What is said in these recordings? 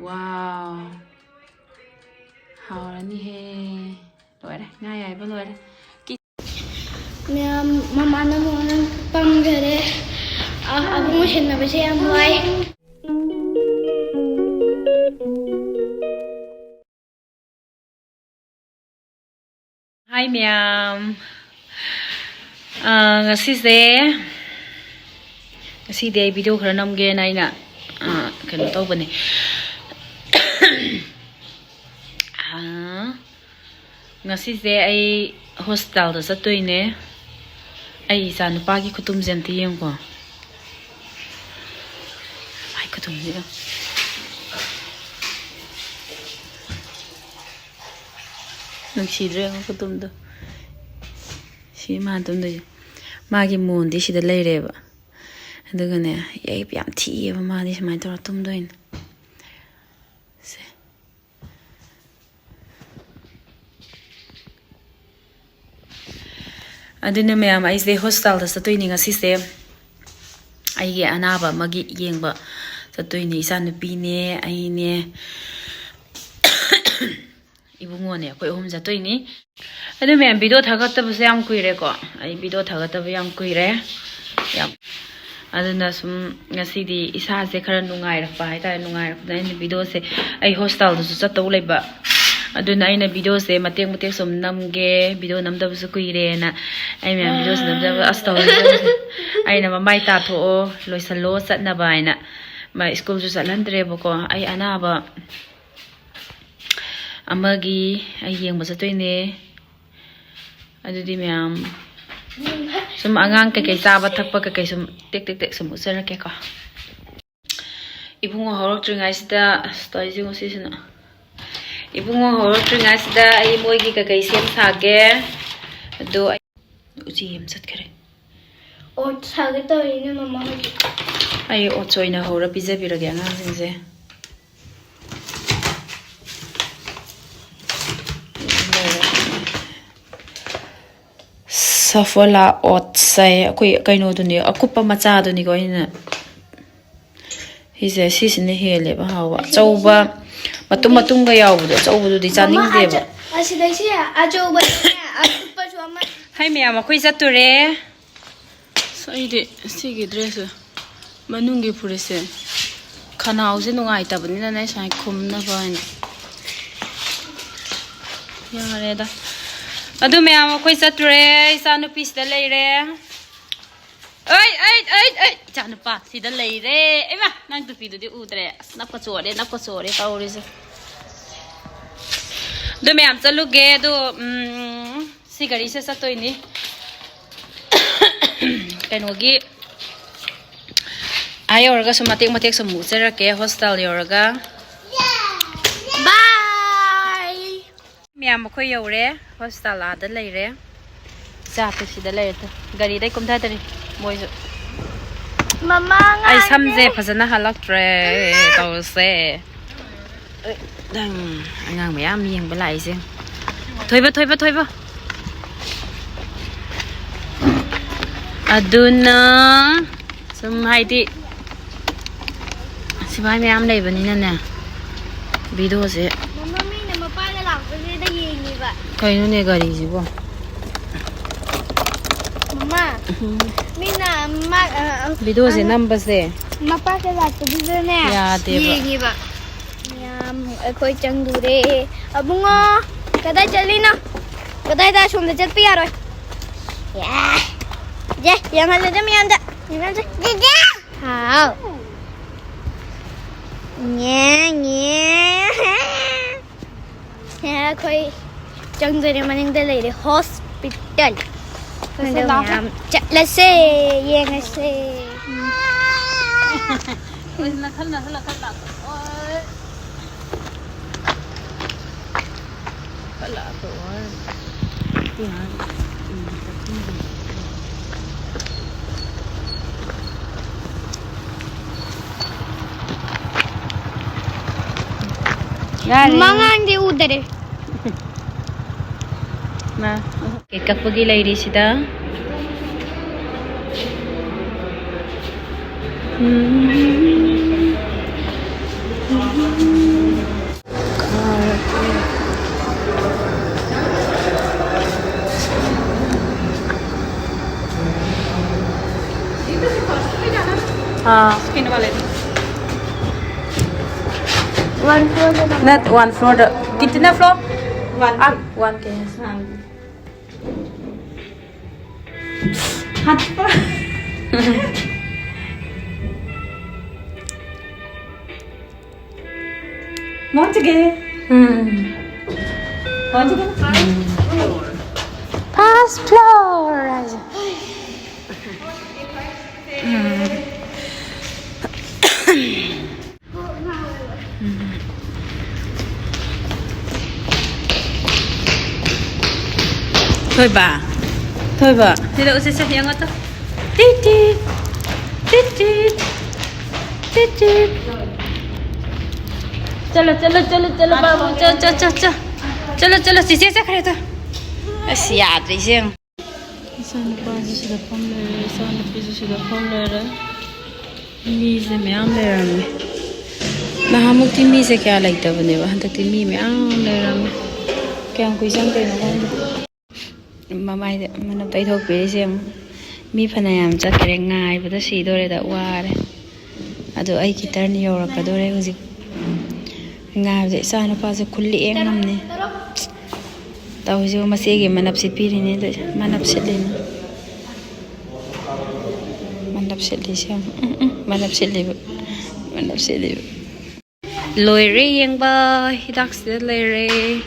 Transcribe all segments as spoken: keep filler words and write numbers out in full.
ꯋꯥꯎ, ꯍꯥꯎꯔꯅꯤꯍꯦ꯫ ꯂꯣꯏꯔꯦ, ꯉꯥ ꯌꯥꯏꯕ ꯂꯣꯏꯔꯦ꯫ ꯃꯌꯥꯝ, ꯃꯃꯥꯅ ꯑꯃꯨꯛ ꯑꯉꯥꯡ ꯄꯝꯈꯔꯦ꯫ ꯑ-, ꯑꯕꯨꯡ ꯁꯦꯟꯅꯕꯁꯦ ꯌꯥꯝ ꯋꯥꯏ꯫ ꯍꯥꯏ ꯃꯌꯥꯝ꯫ ꯑ, ꯉꯁꯤꯁꯦ, ꯉꯁꯤꯗꯤ ꯑꯩ ꯚꯤꯗꯤꯑꯣ ꯈꯔ ꯅꯝꯒꯦꯅ ꯑꯩꯅ, ꯑ, ꯀꯩꯅꯣ ꯇꯧꯕꯅꯦ꯫ ꯑ, ꯉꯁꯤꯁꯦ ꯑꯩ ꯍꯣꯁꯄꯤꯇꯥꯜꯗ ꯆꯠꯇꯣꯏꯅꯦ꯫ ꯑꯩ ꯏꯆꯥ ꯅꯨꯄꯥꯒꯤ ꯈꯨꯇꯨꯝꯁꯦ ꯑꯝꯇ ꯌꯦꯡꯉꯨꯀꯣ꯫ ꯃꯥꯏ ꯈꯨꯇꯨꯝꯁꯤꯒ꯫ ꯅꯨꯡꯁꯤꯗ꯭ꯔꯦ ꯌꯦꯡꯉꯣ ꯈꯨꯇꯨꯝꯗꯣ꯫ ꯁꯤ ꯃꯥ ꯇꯨꯝꯗꯣꯏꯁꯦ꯫ ꯃꯥꯒꯤ ꯃꯣꯟꯗꯤ ꯁꯤꯗ ꯂꯩꯔꯦꯕ꯫ ꯑꯗꯨꯒꯅꯦ, ꯌꯥꯝ ꯊꯤꯑꯦꯕ ꯃꯥꯗꯤ ꯁꯨꯃꯥꯏꯅ ꯇꯧꯔ ꯇꯨꯝꯗꯣꯏꯅꯦ꯫ ꯁꯦ꯫ ꯑꯗꯨꯅ ꯃꯌꯥꯝ, ꯑꯩꯁꯦ ꯍꯣꯁꯄꯤꯇꯥꯜꯗ ꯆꯠꯇꯣꯏꯅꯤ ꯉꯁꯤꯁꯦ꯫ ꯑꯩꯒꯤ ꯑꯅꯥꯕ ꯑꯃꯒꯤ ꯌꯦꯡꯕ ꯆꯠꯇꯣꯏꯅꯤ꯫ ꯏꯆꯥꯅꯨꯄꯤꯅꯦ, ꯑꯩꯅꯦ, ꯏꯕꯨꯡꯉꯣꯅꯦ, ꯑꯩꯈꯣꯏ ꯑꯍꯨꯝ ꯆꯠꯇꯣꯏꯅꯤ꯫ ꯑꯗꯨ ꯃꯌꯥꯝ, ꯚꯤꯗꯤꯑꯣ ꯊꯥꯒꯠꯇꯕꯁꯦ ꯌꯥꯝ ꯀꯨꯏꯔꯦꯀꯣ꯫ ꯑꯩ ꯚꯤꯗꯤꯑꯣ ꯊꯥꯒꯠꯇꯕ ꯌꯥꯝ ꯀꯨꯏꯔꯦ꯫ ꯌꯥꯝ, ꯑꯗꯨꯅ ꯁꯨꯝ ꯉꯁꯤꯗꯤ ꯏꯁꯥꯁꯦ ꯈꯔ ꯅꯨꯡꯉꯥꯏꯔꯛꯄ ꯍꯥꯏꯇꯥꯔꯦ꯫ ꯅꯨꯡꯉꯥꯏꯔꯛꯄꯗ ꯑꯩꯅ ꯚꯤꯗꯤꯑꯣꯁꯦ, ꯑꯩ ꯍꯣꯁꯄꯤꯇꯥꯜꯗꯁꯨ ꯆꯠꯇꯧ ꯂꯩꯕ, ꯑꯗꯨꯅ ꯑꯩꯅ ꯚꯤꯗꯤꯑꯣꯁꯦ ꯃꯇꯦꯛ ꯃꯇꯦꯛ ꯁꯨꯝ ꯅꯝꯒꯦ, ꯚꯤꯗꯤꯑꯣ ꯅꯝꯗꯕꯁꯨ ꯀꯨꯏꯔꯦꯅ꯫ ꯑꯩ ꯃꯌꯥꯝ ꯚꯤꯗꯤꯑꯣꯁꯦ ꯅꯝꯖꯕ ꯑꯁ ꯇꯧꯔꯦ꯫ ꯑꯩꯅ "ꯃꯃꯥꯏ ꯇꯥꯊꯣꯛꯑꯣ, ꯂꯣꯏꯁꯜꯂꯣ ꯆꯠꯅꯕ" ꯍꯥꯏꯅ꯫ ꯃꯥ ꯁ꯭ꯀꯨꯜꯁꯨ ꯆꯠꯍꯟꯗ꯭ꯔꯦꯕꯀꯣ꯫ ꯑꯩ ꯑꯅꯥꯕ ꯑꯃꯒꯤ ꯑꯩ ꯌꯦꯡꯕ ꯆꯠꯇꯣꯏꯅꯦ꯫ ꯑꯗꯨꯗꯤ ꯃꯌꯥꯝ, ꯁꯨꯝ ꯑꯉꯥꯡ ꯀꯩꯀꯩ ꯆꯥꯕ ꯊꯛꯄ ꯀꯩꯀꯩ ꯁꯨꯝ ꯇꯦꯛ ꯇꯦꯛ ꯇꯦꯛ ꯁꯨꯝ ꯎꯠꯆꯔꯛꯀꯦꯀꯣ꯫ ꯏꯕꯨꯡꯉꯣ ꯍꯧꯔꯛꯇ꯭ꯔꯤꯉꯩꯁꯤꯗ, ꯑꯁ, ꯇꯧꯔꯤꯁꯦ ꯉꯁꯤꯁꯤꯅ꯫ ꯏꯕꯨꯡꯉꯣ ꯍꯧꯔꯛꯇ꯭ꯔꯤꯉꯩꯁꯤꯗ ꯑꯩ ꯃꯣꯏꯒꯤ ꯀꯩꯀꯩ ꯁꯦꯝ ꯁꯥꯒꯦ꯫ ꯑꯗꯣ ꯑꯩ ꯎꯆꯤ ꯑꯃ ꯆꯠꯈ꯭ꯔꯦ꯫ ꯑꯣꯠꯁ ꯁꯥꯒꯦ ꯇꯧꯔꯤꯅꯦ, ꯃꯃꯥ ꯍꯧꯖꯤꯛ꯫ ꯑꯩ ꯑꯣꯠꯁ ꯑꯣꯏꯅ ꯍꯧꯔ ꯄꯤꯖꯕꯤꯔꯒꯦ ꯑꯉꯥꯡꯁꯤꯡꯁꯦ꯫ ꯁꯐꯣꯂꯥ ꯑꯣꯠꯁ ꯍꯥꯏ, ꯑꯩꯈꯣꯏ ꯀꯩꯅꯣꯗꯨꯅꯤ, ꯑꯀꯨꯞꯄ ꯃꯆꯥꯗꯨꯅꯤꯀꯣ ꯑꯩꯅ ꯁꯤꯁꯦ, ꯁꯤꯁꯤꯅ ꯍꯦꯜꯂꯦꯕ ꯍꯥꯎꯕ꯫ ꯑꯆꯧꯕ ꯃꯇꯨꯝ ꯃꯇꯨꯝꯒ ꯌꯥꯎꯕꯗꯣ, ꯑꯆꯧꯕꯗꯨꯗꯤ ꯆꯥꯅꯤꯡꯗꯦꯕ꯫ ꯑꯁꯤꯗꯩꯁꯤ ꯑꯆꯧꯕ, ꯑꯄꯤꯛꯄꯁꯨ ꯑꯃ꯫ ꯍꯥꯏ ꯃꯌꯥꯝ, ꯑꯩꯈꯣꯏ ꯆꯠꯇꯣꯔꯦ꯫ ꯑꯁ, ꯑꯩꯗꯤ ꯁꯤꯒꯤ ꯗ꯭ꯔꯦꯁꯁꯦ, ꯃꯅꯨꯡꯒꯤ ꯐꯨꯔꯤꯠꯁꯦ, ꯈꯅꯥꯎꯁꯦ ꯅꯨꯡꯉꯥꯏꯇꯕꯅꯤꯅꯅꯦ, ꯁꯨꯃꯥꯏꯅ ꯈꯨꯝꯅꯕ ꯍꯥꯏꯅ꯫ ꯌꯥꯔꯦꯗ꯫ ꯑꯗꯨ ꯃꯌꯥꯝ, ꯑꯩꯈꯣꯏ ꯆꯠꯇꯣꯔꯦ꯫ ꯏꯆꯥ ꯅꯨꯄꯤꯁꯤꯗ ꯂꯩꯔꯦ꯫ ꯑꯩ, ꯑꯩ, ꯑꯩ, ꯑꯩ, ꯏꯆꯥ ꯅꯨꯄꯥ ꯁꯤꯗ ꯂꯩꯔꯦ꯫ ꯏꯃꯥ, ꯅꯪ ꯇꯨꯄꯤꯗꯨꯗꯤ ꯎꯗ꯭ꯔꯦ꯫ ꯑꯁ, ꯅꯞꯀ ꯆꯣꯔꯦ, ꯅꯞꯀ ꯆꯣꯔꯦ ꯇꯧꯔꯤꯁꯦ꯫ ꯑꯗꯨ ꯃꯌꯥꯝ ꯆꯠꯂꯨꯒꯦ꯫ ꯑꯗꯣ, ꯎꯝ, ꯁꯤ ꯒꯥꯔꯤꯁꯦ ꯆꯠꯇꯣꯏꯅꯤ꯫ ꯀꯩꯅꯣꯒꯤ, ꯑꯥ ꯌꯧꯔꯒꯁꯨ ꯃꯇꯦꯛ ꯃꯇꯦꯛ ꯁꯨꯝ ꯎꯠꯆꯔꯛꯀꯦ, ꯍꯣꯁꯇꯥꯜ ꯌꯧꯔꯒ꯫ ꯕꯥꯏ꯫ ꯃꯌꯥꯝ, ꯑꯩꯈꯣꯏ ꯌꯧꯔꯦ꯫ ꯍꯣꯁꯇꯥꯜ ꯑꯥꯗ ꯂꯩꯔꯦ꯫ ꯏꯆꯥ ꯄꯨꯟꯁꯤꯗ ꯂꯩꯔꯦ꯫ ꯒꯥꯔꯤꯗꯩ ꯀꯨꯝꯊꯗ꯭ꯔꯤ ꯃꯣꯏꯁꯨ꯫ ꯃꯃꯥ ꯑꯩ ꯁꯝꯁꯦ ꯉꯥꯏꯔꯦ꯫ ꯐꯖꯅ ꯍꯜꯂꯛꯇ꯭ꯔꯦ ꯇꯧꯔꯤꯁꯦ꯫ ꯅꯪ ꯑꯉꯥꯡ ꯃꯌꯥꯝ ꯌꯦꯡꯕ ꯂꯥꯛꯏꯁꯦ꯫ ꯊꯣꯏꯕ, ꯊꯣꯏꯕ, ꯊꯣꯏꯕ꯫ ꯑꯗꯨꯅ ꯁꯨꯝ ꯍꯥꯏꯗꯤ ꯁꯤꯐꯥꯏ ꯃꯌꯥꯝ ꯂꯩꯕꯅꯤꯅꯅꯦ, ꯚꯤꯗꯤꯑꯣꯁꯦ꯫ ꯃꯃꯥ, ꯃꯤꯅ ꯃꯄꯥꯗ ꯂꯥꯛꯄꯁꯤꯗ ꯌꯦꯡꯉꯤꯕ꯫ ꯀꯩꯅꯣꯅꯦ ꯒꯥꯔꯤꯁꯤꯕꯣ? ꯃꯃꯥ, ꯎꯝ꯫ ꯃꯤꯅ ꯃꯥ-, ꯑ, ꯑ, ꯚꯤꯗꯤꯑꯣꯁꯦ ꯑ, ꯅꯝꯕꯁꯦ꯫ ꯃꯄꯥꯗ ꯂꯥꯛꯄꯗꯨꯗꯅꯦ ꯌꯥꯗꯦꯕ꯫ ꯌꯦꯡꯉꯤꯕ꯫ ꯃꯌꯥꯝ ꯑꯩꯈꯣꯏ ꯆꯪꯗꯨꯔꯦ꯫ ꯑꯕꯨꯡꯉꯣ, ꯀꯗꯥꯏ ꯆꯠꯂꯤꯅꯣ? ꯀꯗꯥꯏꯗ? ꯑꯁꯣꯝꯗ ꯆꯠꯄ ꯌꯥꯔꯣꯏ꯫ ꯌꯥ꯫ ꯌꯦ, ꯌꯦꯡꯍꯜꯂꯁꯦ ꯃꯌꯥꯝꯗ꯫ ꯌꯦꯡꯍꯜꯂꯁꯦ꯫ ꯍꯥꯎ꯫ ꯉꯦ, ꯉꯦ꯫ ꯑꯩꯈꯣꯏ ꯆꯪꯗꯣꯏꯅꯦ, ꯃꯅꯤꯡꯗ ꯂꯩꯔꯦ ꯍꯣꯁꯄꯤꯇꯥꯜ꯫ ꯆꯠꯁꯦ, ꯑꯗꯣ ꯂꯥꯛꯑꯣ꯫ ꯃꯌꯥꯝ ꯆꯠꯂꯁꯦ, ꯌꯦꯡꯉꯁꯦ꯫ ꯅꯥꯀꯜ, ꯅꯥꯀꯜ, ꯅꯥꯀꯜ ꯂꯥꯛꯑꯣ꯫ ꯈꯔ ꯂꯥꯛꯑꯣ꯫ ꯌꯥꯔꯦ꯫ ꯃꯉꯥꯡꯗꯤ ꯎꯗꯔꯦ꯫ ꯃꯥ꯫ ꯀꯦꯛ ꯀꯛꯄꯒꯤ ꯂꯩꯔꯤꯁꯤꯗ꯫ ꯎꯝ꯫ हाँ। स्किन वाले थे। One floor. Not one floor. कितना फ्लोर? वन। आप वन के हैं। हाँ। हाथ पर। पहुंच गए। हम्म। पहुंच गए। First floor. ꯊꯣꯏꯕ, ꯊꯣꯏꯕ꯫ ꯁꯤꯗ ꯎꯁꯦ, ꯁꯦ, ꯌꯦꯡꯉꯣ ꯇꯨ꯫ ꯇꯤꯠ ꯇꯤꯠ꯫ ꯇꯤꯠ ꯇꯤꯠ꯫ ꯇꯤꯠ ꯇꯤꯠ꯫ ꯆꯠꯂꯣ, ꯆꯠꯂꯣ, ꯆꯠꯂꯣ, ꯆꯠꯂꯣ, ꯕꯥꯕꯨ, ꯆꯠ, ꯆꯠ, ꯆꯠ, ꯆꯠ꯫ ꯆꯠꯂꯣ, ꯆꯠꯂꯣ, ꯆꯤꯆꯦ ꯆꯠꯈ꯭ꯔꯦ ꯇꯨ꯫ ꯑꯁ, ꯌꯥꯗ꯭ꯔꯦ ꯏꯆꯦ꯫ ꯏꯆꯥꯅꯨꯄꯥꯁꯨ ꯁꯤꯗ ꯐꯝ ꯂꯩꯔꯦ, ꯏꯆꯥꯅꯨꯄꯤꯁꯨ ꯁꯤꯗ ꯐꯝ ꯂꯩꯔꯦ꯫ ꯃꯤꯁꯦ ꯃꯌꯥꯝ ꯂꯩꯔꯝꯃꯦ꯫ ꯅꯍꯥꯟꯃꯨꯛꯇꯤ ꯃꯤꯁꯦ ꯀꯌꯥ ꯂꯩꯇꯕꯅꯦꯕ, ꯍꯟꯗꯛꯇꯤ ꯃꯤ ꯃꯌꯥꯝ ꯂꯩꯔꯝꯃꯦ꯫ ꯀꯌꯥꯝ ꯀꯨꯏ ꯆꯪꯗꯣꯏꯅꯣ ꯈꯪꯗꯦ꯫ ꯃꯃꯥꯏꯗ ꯃꯅꯞ ꯇꯩꯊꯣꯛꯄꯤꯔꯤꯁꯦ ꯌꯦꯡꯉꯨ꯫ ꯃꯤ ꯐꯅꯌꯥꯝ ꯆꯠꯈ꯭ꯔꯦ, ꯉꯥꯏꯕꯗ ꯁꯤꯗꯣꯔꯦꯗ, ꯋꯥꯔꯦ꯫ ꯑꯗꯣ ꯑꯩꯒꯤ ꯇꯔꯟ ꯌꯧꯔꯛꯀꯗꯣꯔꯦ ꯍꯧꯖꯤꯛ꯫ ꯉꯥꯏꯕꯗ ꯏꯆꯥ ꯅꯨꯄꯥꯁꯦ ꯈꯨꯂꯦꯡ ꯑꯃꯅꯤ꯫ ꯇꯧꯔꯤꯁꯤꯕꯨ ꯃꯆꯦꯒꯤ ꯃꯅꯞ ꯁꯤꯠꯄꯤꯔꯤꯅꯦ ꯇꯧꯔꯤꯁꯦ꯫ ꯃꯅꯞ ꯁꯤꯠꯂꯤꯅꯦ꯫ ꯃꯅꯞ ꯁꯤꯠꯂꯤꯁꯦ ꯌꯦꯡꯉꯨ꯫ ꯎꯝ, ꯎꯝ, ꯃꯅꯞ ꯁꯤꯠꯂꯤꯕ꯫ ꯃꯅꯞ ꯁꯤꯠꯂꯤꯕ꯫ ꯂꯣꯏꯔꯦ ꯌꯦꯡꯕ꯫ ꯍꯤꯗꯥꯛꯁꯤꯗ ꯂꯩꯔꯦ꯫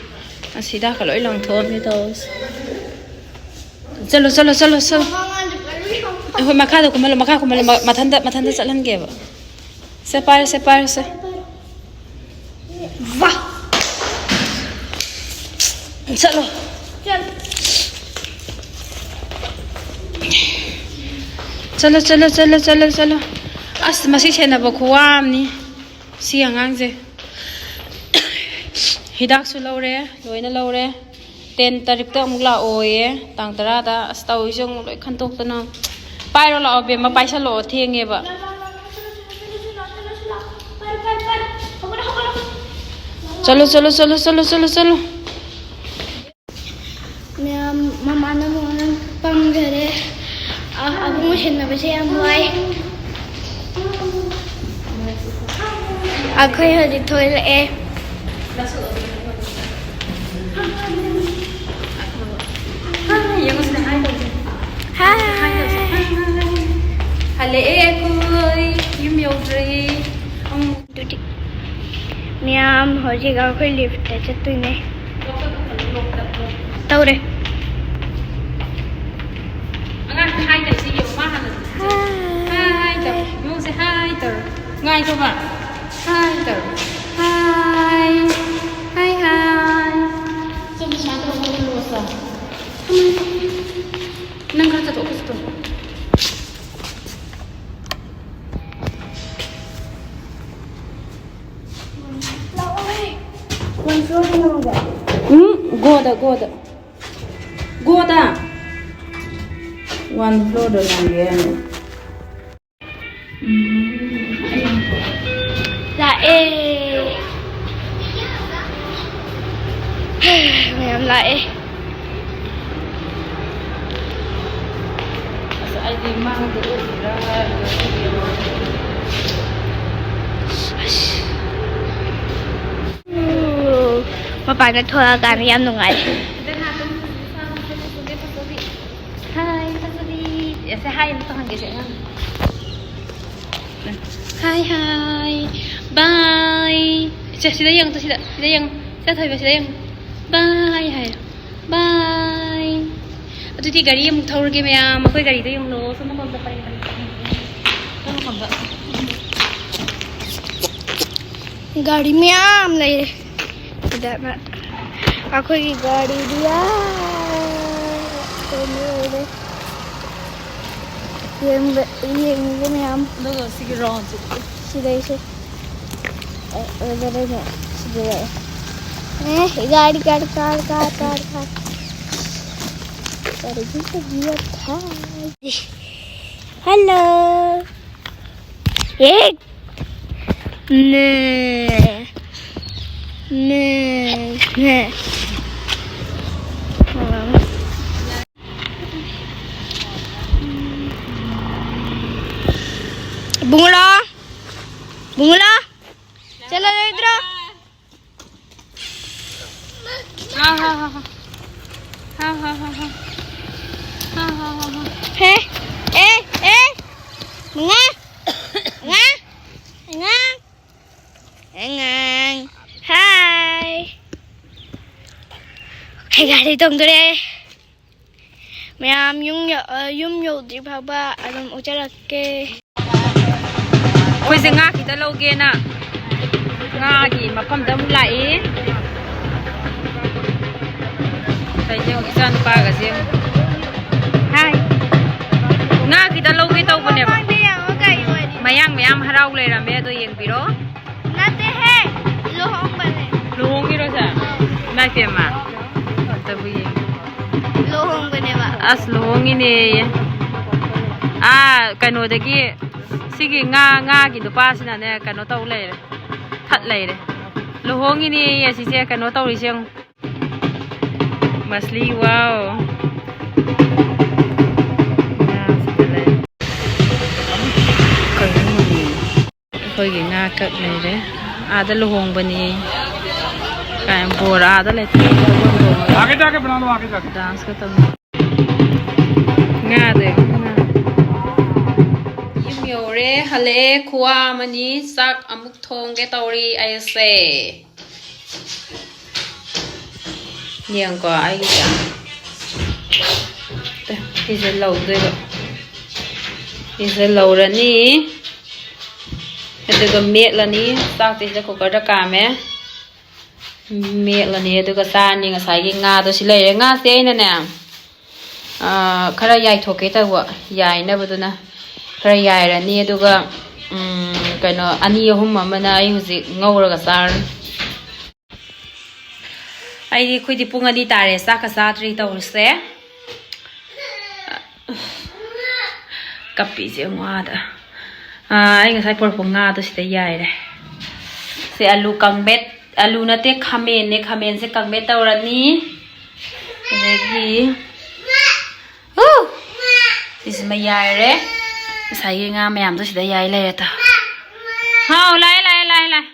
ꯑꯁ, ꯍꯤꯗꯥꯛꯀ ꯂꯣꯏ ꯂꯪꯊꯣꯛꯑꯝꯃꯦ ꯇꯧꯔꯤꯁꯦ꯫ ꯆꯠꯂꯣ, ꯆꯠꯂꯣ, ꯆꯠꯂꯣ, ꯆꯠꯂꯣ꯫ ꯑꯩꯈꯣꯏ ꯃꯈꯥꯗ ꯀꯨꯝꯍꯜꯂꯣ, ꯃꯈꯥ ꯀꯨꯝꯍꯜꯂꯣ꯫ ꯃ-, ꯃꯊꯟꯇ, ꯃꯊꯟꯇ ꯆꯠꯍꯟꯒꯦꯕ꯫ ꯁꯦ, ꯄꯥꯏꯔꯣ, ꯁꯦ, ꯄꯥꯏꯔꯣ, ꯁꯦ꯫ ꯋꯥ! ꯆꯠꯂꯣ꯫ ꯆꯠꯂꯣ꯫ ꯆꯠꯂꯣ, ꯆꯠꯂꯣ, ꯆꯠꯂꯣ, ꯆꯠꯂꯣ, ꯆꯠꯂꯣ꯫ ꯑꯁ, ꯃꯁꯤ ꯁꯦꯟꯅꯕ ꯈꯨꯋꯥ ꯑꯃꯅꯤ꯫ ꯁꯤ ꯑꯉꯥꯡꯁꯦ꯫ ꯍꯤꯗꯥꯛꯁꯨ ꯂꯧꯔꯦ, ꯂꯣꯏꯅ ꯂꯧꯔꯦ꯫ ꯇꯦꯟ ꯇꯥꯔꯤꯛꯇ ꯑꯃꯨꯛ ꯂꯥꯛꯑꯣꯌꯦ, ꯇꯥꯡ ꯇꯔꯥꯗ꯫ ꯑꯁ, ꯇꯧꯔꯤꯁꯦ ꯑꯃꯨꯛ ꯂꯣꯏ ꯈꯟꯇꯣꯛꯇꯅ꯫ ꯄꯥꯏꯔꯣ ꯂꯥꯛꯑꯣ, ꯕꯦꯝꯃ, ꯄꯥꯏꯁꯜꯂꯛꯑꯣ, ꯊꯦꯡꯉꯦꯕ꯫ ꯆꯠꯂꯣ, ꯆꯠꯂꯣ, ꯆꯠꯂꯣ꯫ ꯃꯌꯥꯝ, ꯃꯃꯥꯅ ꯑꯃꯨꯛ ꯄꯪꯈꯔꯦ꯫ ꯑ-, ꯑꯕꯨꯡ ꯁꯦꯟꯅꯕꯁꯦ ꯌꯥꯝ ꯋꯥꯏ꯫ ꯑꯩꯈꯣꯏ ꯍꯧꯖꯤꯛ ꯊꯣꯛꯂꯛꯑꯦ꯫ ꯍꯥꯏ꯫ ꯍꯜꯂꯛꯑꯦ ꯑꯩꯈꯣꯏ꯫ ꯌꯨꯝ ꯌꯧꯗ꯭ꯔꯤ꯫ ꯑꯗꯨꯗꯤ ꯃꯌꯥꯝ ꯍꯧꯖꯤꯛ ꯑꯩꯈꯣꯏ ꯂꯤꯐꯇ ꯆꯠꯇꯣꯏꯅꯦ꯫ ꯇꯧꯔꯦ꯫ ꯑꯉꯥꯡꯁꯦ ꯍꯥꯏ ꯇꯧꯁꯤ ꯌꯦꯡꯉꯣ꯫ ꯃꯥ ꯍꯥꯟꯅ ꯍꯥꯏ ꯇꯧ꯫ ꯌꯦꯡꯉꯨꯁꯦ, ꯍꯥꯏ ꯇꯧꯔꯣ꯫ ꯉꯥꯏꯈꯣꯕ꯫ ꯍꯥꯏ ꯇꯧꯔꯣ꯫ ꯍꯥꯏ꯫ ꯍꯥꯏ, ꯍꯥꯏ꯫ ꯁꯣꯝꯗ ꯁꯨꯃꯥꯏꯅ ꯇꯧꯔꯣ, ꯁꯣꯝꯗ ꯂꯣꯠꯁ ꯇꯧ꯫ ꯅꯪ ꯈꯔ ꯆꯠꯊꯣꯛ, ꯈꯔ ꯆꯠꯊꯣꯛ꯫ ꯎꯝ, ꯒꯣꯗ, ꯒꯣꯗ꯫ ꯒꯣꯗ꯫ ꯋꯥꯟ ꯐ꯭ꯂꯣꯔꯗ ꯂꯥꯡꯒꯦ꯫ ꯂꯥꯛꯑꯦ꯫ ꯃꯌꯥꯝ ꯂꯥꯛꯑꯦ꯫ ꯑꯁ, ꯑꯩꯗꯤ ꯃꯥꯡꯗ ꯎꯠꯂꯤꯔꯥ ꯍꯥꯏꯔꯒ ꯎꯠꯂꯤꯔꯥ꯫ ꯃꯄꯥꯟꯗ ꯊꯣꯛꯂꯛꯑꯀꯥꯟꯗ ꯌꯥꯝ ꯅꯨꯡꯉꯥꯏ꯫ ꯍꯥꯏ, ꯐꯖꯕꯤ꯫ ꯑꯁꯦ ꯍꯥꯏ ꯑꯝꯇ ꯍꯪꯒꯦꯁꯦ ꯑꯉꯥꯡ꯫ ꯍꯥꯏ, ꯍꯥꯏ꯫ ꯕꯥꯏ꯫ ꯁꯦ, ꯁꯤꯗ ꯌꯦꯡꯉꯨ ꯇꯨ, ꯁꯤꯗ, ꯁꯤꯗ ꯌꯦꯡꯉꯨ꯫ ꯁꯤꯗ ꯊꯣꯏꯕ, ꯁꯤꯗ ꯌꯦꯡꯉꯨ꯫ ꯕꯥꯏ ꯍꯥꯏꯌꯣ꯫ ꯕꯥꯏ꯫ ꯑꯗꯨꯗꯤ ꯒꯥꯔꯤ ꯑꯃꯨꯛ ꯊꯧꯔꯒꯦ ꯃꯌꯥꯝ꯫ ꯑꯩꯈꯣꯏ ꯒꯥꯔꯤꯗꯣ ꯌꯦꯡꯉꯨ꯫ ꯁꯣꯝ ꯅꯥꯀꯣꯡꯗ ꯄꯔꯦꯡ ꯄꯔꯦꯡ ꯄꯔꯦꯡ꯫ ꯁꯣꯝ ꯅꯥꯀꯣꯡꯗ꯫ ꯒꯥꯔꯤ ꯃꯌꯥꯝ ꯂꯩꯔꯦ꯫ ꯁꯤꯗ ꯑꯃ ꯑꯩꯈꯣꯏꯒꯤ ꯒꯥꯔꯤꯗꯤ ꯌꯥꯝ ꯂꯩꯔꯦ꯫ ꯌꯦꯡꯕ-, ꯌꯦꯡꯉꯤꯕ ꯃꯌꯥꯝ꯫ ꯑꯗꯨꯒ ꯁꯤꯒꯤ ꯔꯥꯎꯟꯁꯦ꯫ ꯁꯤꯗꯩꯁꯦ꯫ ꯑ, ꯑ, ꯁꯤꯗ ꯂꯩꯔꯦ꯫ ꯑꯦ, ꯒꯥꯔꯤ, ꯒꯥꯔꯤ, ꯀꯥꯔ, ꯀꯥꯔ, ꯀꯥꯔ, ꯀꯥꯔ꯫ ꯒꯥꯔꯤꯒꯤ ꯇꯧꯕꯤ ꯌꯥꯝ ꯊꯥꯏ꯫ ꯍꯜꯂꯣ꯫ ꯑꯦ꯫ ꯃꯦ꯫ ꯃꯦ꯫ ꯃꯦ꯫ ꯏꯕꯨꯡꯉꯣ ꯂꯥꯎ꯫ ꯏꯕꯨꯡꯉꯣ ꯂꯥꯎ꯫ ꯍꯥ, ꯍꯥ, ꯍꯥ, ꯍꯥ꯫ ꯍꯥ, ꯍꯥ, ꯍꯥ, ꯍꯥ꯫ ꯍꯦ, ꯑꯦ, ꯑꯦ, ꯉꯥ, ꯉꯥ, ꯉꯥ, ꯑꯉꯥꯡ꯫ ꯍꯥꯏ꯫ ꯑꯩ ꯒꯥꯔꯤ ꯇꯣꯡꯗꯣꯔꯦ꯫ ꯃꯌꯥꯝ ꯌꯨꯝ ꯌꯧ-, ꯑ, ꯌꯨꯝ ꯌꯧꯗ꯭ꯔꯤ ꯐꯥꯎꯕ ꯑꯗꯨꯝ ꯎꯠꯆꯔꯛꯀꯦ꯫ ꯑꯩꯈꯣꯏꯁꯦ ꯉꯥ ꯈꯤꯇ ꯂꯧꯒꯦꯅ ꯉꯥꯒꯤ ꯃꯐꯝꯗ ꯑꯃꯨꯛ ꯂꯥꯛꯏ꯫ ꯀꯩꯅꯣ ꯏꯆꯥ ꯅꯨꯄꯥꯒꯁꯦ꯫ ꯍꯥꯏ꯫ ꯉꯥ ꯈꯤꯇ ꯂꯧꯒꯦ ꯇꯧꯕꯅꯦꯕ꯫ ꯃꯃꯥꯡꯗ ꯌꯦꯡꯉꯣ ꯀꯩ ꯑꯣꯏꯔꯤ꯫ ꯃꯌꯥꯡ ꯃꯌꯥꯝ ꯍꯔꯥꯎ ꯂꯩꯔꯝꯃꯦ, ꯑꯗꯣ ꯌꯦꯡꯕꯤꯔꯣ꯫ ꯅꯠꯇꯦꯍꯦ, ꯂꯨꯍꯣꯡꯕꯅꯦ꯫ ꯂꯨꯍꯣꯡꯉꯤꯔꯣ ꯁꯦ? ꯏꯃꯥꯏ ꯄꯦꯝꯃ꯫ ꯑꯝꯇꯕꯨ ꯌꯦꯡꯒꯦ꯫ ꯂꯨꯍꯣꯡꯕꯅꯦꯕ꯫ ꯑꯁ, ꯂꯨꯍꯣꯡꯉꯤꯅꯦꯌꯦ꯫ ꯑꯥ, ꯀꯩꯅꯣꯗꯒꯤ ꯁꯤꯒꯤ ꯉꯥ, ꯉꯥꯒꯤ ꯅꯨꯄꯥꯁꯤꯅꯅꯦ, ꯀꯩꯅꯣ ꯇꯧ ꯂꯩꯔꯦ꯫ ꯊꯠ ꯂꯩꯔꯦ꯫ ꯂꯨꯍꯣꯡꯉꯤꯅꯦꯌꯦ ꯁꯤꯁꯦ, ꯀꯩꯅꯣ ꯇꯧꯔꯤꯁꯦ ꯌꯦꯡꯉꯨ꯫ ꯃꯁꯂꯤ, ꯋꯥꯎ꯫ ꯉꯥꯁꯤꯗ ꯂꯩ꯫ ꯀꯩꯅꯣꯅꯦ? ꯑꯩꯈꯣꯏꯒꯤ ꯉꯥ ꯀꯛ ꯂꯩꯔꯦ꯫ ꯑꯥꯗ ꯂꯨꯍꯣꯡꯕꯅꯤ꯫ ꯀꯥꯏ, ꯕꯣꯔ ꯑꯥꯗ ꯂꯩ꯫ आगे जाके बना लो, आगे जाके। ꯗꯥꯟꯁꯀ ꯇꯧꯅ꯫ ꯉꯥꯗꯣ ꯌꯦꯡꯉꯨ, ꯉꯥ꯫ ꯌꯨꯝ ꯌꯧꯔꯦ, ꯍꯜꯂꯛꯑꯦ, ꯈꯨꯋꯥ ꯑꯃꯅꯤ꯫ ꯆꯥꯛ ꯑꯃꯨꯛ ꯊꯣꯡꯒꯦ ꯇꯧꯔꯤ ꯑꯩꯁꯦ꯫ ꯌꯦꯡꯉꯨꯀꯣ, ꯑꯩꯒꯤꯁꯦ꯫ ꯁꯤꯁꯦ ꯂꯧꯗꯣꯏꯕ꯫ ꯁꯤꯁꯦ ꯂꯧꯔꯅꯤ꯫ ꯑꯗꯨꯒ ꯃꯦꯠꯂꯅꯤ꯫ ꯆꯥꯛꯇꯤ ꯁꯤꯗ ꯀꯨꯀꯔꯗ ꯀꯥꯝꯃꯦ꯫ ꯃꯦꯠꯂꯅꯤ꯫ ꯑꯗꯨꯒ ꯆꯥꯔꯅꯤ꯫ ꯉꯁꯥꯏꯒꯤ ꯉꯥꯗꯣ ꯁꯤ ꯂꯩꯔꯦ꯫ ꯉꯥꯁꯦ ꯑꯩꯅꯅꯦ, ꯑꯥ, ꯈꯔ ꯌꯥꯏꯊꯣꯛꯀꯦ ꯇꯧꯕ, ꯌꯥꯏꯅꯕꯗꯨꯅ ꯈꯔ ꯌꯥꯏꯔꯅꯤ꯫ ꯑꯗꯨꯒ, ꯎꯝ, ꯀꯩꯅꯣ, ꯑꯅꯤ ꯑꯍꯨꯝ ꯑꯃꯅ ꯑꯩ ꯍꯧꯖꯤꯛ ꯉꯧꯔꯒ ꯆꯥꯔꯅꯤ꯫ ꯑꯩꯗꯤ, ꯑꯩꯈꯣꯏꯗꯤ ꯄꯨꯡ ꯑꯅꯤ ꯇꯥꯔꯦ, ꯆꯥꯛꯀ ꯆꯥꯗ꯭ꯔꯤ ꯇꯧꯔꯤꯁꯦ꯫ ꯀꯞꯄꯤꯁꯦ ꯌꯦꯡꯉꯣ ꯑꯥꯗ꯫ ꯑꯥ, ꯑꯩ ꯉꯁꯥꯏ ꯄꯨꯔꯛꯄ ꯉꯥꯗꯣ ꯁꯤꯗ ꯌꯥꯏꯔꯦ꯫ ꯁꯤ ꯑꯂꯨ ꯀꯪꯃꯦꯠ, ꯑꯂꯨ ꯅꯠꯇꯦ, ꯈꯥꯃꯦꯟꯅꯦ, ꯈꯥꯃꯦꯟꯁꯦ ꯀꯪꯃꯦꯠ ꯇꯧꯔꯅꯤ꯫ ꯑꯗꯒꯤ, ꯎ! ꯁꯤꯁꯤꯃ ꯌꯥꯏꯔꯦ꯫ ꯉꯁꯥꯏꯒꯤ ꯉꯥ ꯃꯌꯥꯝꯗꯣ ꯁꯤꯗ ꯌꯥꯏ ꯂꯩꯔꯦ ꯇꯣ꯫ ꯍꯥꯎ, ꯂꯥꯛꯑꯦ, ꯂꯥꯛꯑꯦ, ꯂꯥꯛꯑꯦ, ꯂꯥꯛꯑꯦ꯫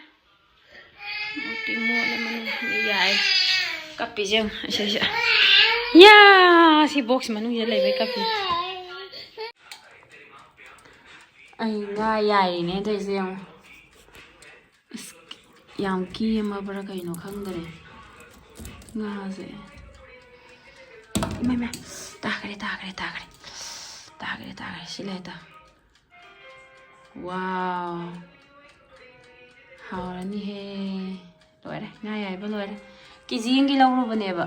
ꯃꯣꯠꯇꯤ ꯃꯣꯠꯂꯦ ꯃꯅꯨꯡ ꯌꯥꯏ꯫ ꯀꯞꯄꯤꯁꯦ ꯌꯦꯡꯉꯨ, ꯏꯁꯩꯁꯦ꯫ ꯌꯥ! ꯁꯤ ꯕꯣꯛꯁ ꯃꯅꯨꯡꯁꯤꯗ ꯂꯩꯕꯩ ꯀꯞꯄꯤ꯫ ꯑꯩ ꯉꯥ ꯌꯥꯏꯔꯤꯅꯦ ꯇꯧꯔꯤꯁꯦ ꯌꯦꯡꯉꯨ꯫ ꯑꯁ, ꯌꯥꯝ ꯀꯦꯝꯃꯕ꯭ꯔꯥ ꯀꯩꯅꯣ ꯈꯪꯗꯔꯦ ꯉꯥꯁꯦ꯫ ꯏꯃꯥ, ꯏꯃꯥ, ꯇꯥꯈ꯭ꯔꯦ, ꯇꯥꯈ꯭ꯔꯦ, ꯇꯥꯈ꯭ꯔꯦ꯫ ꯇꯥꯈ꯭ꯔꯦ, ꯇꯥꯈ꯭ꯔꯦ꯫ ꯁꯤ ꯂꯩ ꯇꯥ꯫ ꯋꯥꯎ꯫ ꯍꯥꯎꯔꯅꯤꯍꯦ꯫ ꯂꯣꯏꯔꯦ꯫ ꯉꯥ ꯌꯥꯏꯕ ꯂꯣꯏꯔꯦ꯫ ꯀꯦ ꯖꯤ ꯑꯃꯒꯤ ꯂꯧꯔꯨꯕꯅꯦꯕ꯫